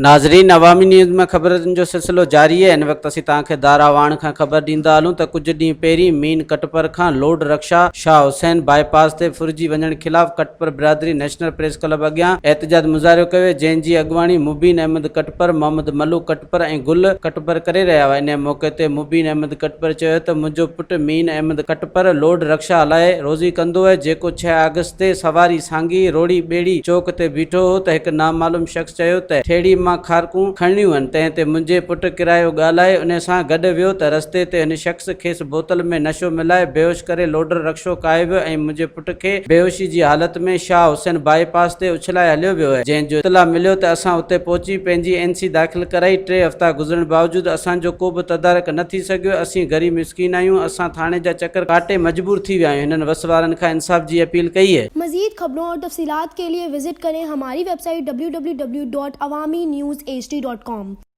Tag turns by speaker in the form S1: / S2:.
S1: ناظرين عوامي نيوز ۾ خبرن جو سلسلو جاري آهي هن وقت اسين توهان کي دارا واڻ کان خبر ڏيندا هلون ته ڪجهه ڏينهن پهرين مين ڪٽپر کان لوڊ رڪشا شاهه حسين باء پاس تي ڦرجي وڃڻ خلاف ڪٽپر برادري نيشنل پريس ڪلب اڳيان احتجاج مظاهرو ڪيو جنهن جي اڳواڻي مبين احمد ڪٽپر، محمد ملوڪ ڪٽپر ۽ گل ڪٽپر ڪري رهيا هئا انهي موقعي تي مبين احمد ڪٽپر چيو ته منهنجو پٽ مين احمد ڪٽپر لوڊ رڪشا هلائي روزي ڪندو آهي جيڪو ڇهه آگسٽ تي سواري سانگي روهڙي ٻيڙي چوڪ تي بيٺو هو ته هڪ نامعلوم شخص چيو ته ٺيڙهي مان کارڪون کڻڻيون هن، تنهن تي منهنجي پٽ ڪرايو ڳالهائي انهي سان گڏ ويو ته رستي تي هن شخص کيس بوتل ۾ نشو ملائي بيهوش ڪري لوڊر رڪشو ڪاهي ويو ۽ منهنجي پٽ کي بيهوشي جي حالت ۾ شاهه حسين بائي پاس تي اڇلائي هليو ويو جنهن جو اطلاع مليو ته اسان اتي پهچي پنهنجي اين سي داخل ڪرائي ٽي هفتا گذرڻ باوجود اسان جو ڪو به تدارڪ نه ٿي سگهيو اسين غريب مسڪين آهيون اسان ٿاڻي جا چڪر ڪاٽي مجبور ٿي ويا آهيون هنن وس وارن کان انصاف جي اپيل ڪئي.
S2: مزيد خبرون اور تفصيلات کے لئے وزٽ ڪرين ھماري web site www.awamiNewsHD.com.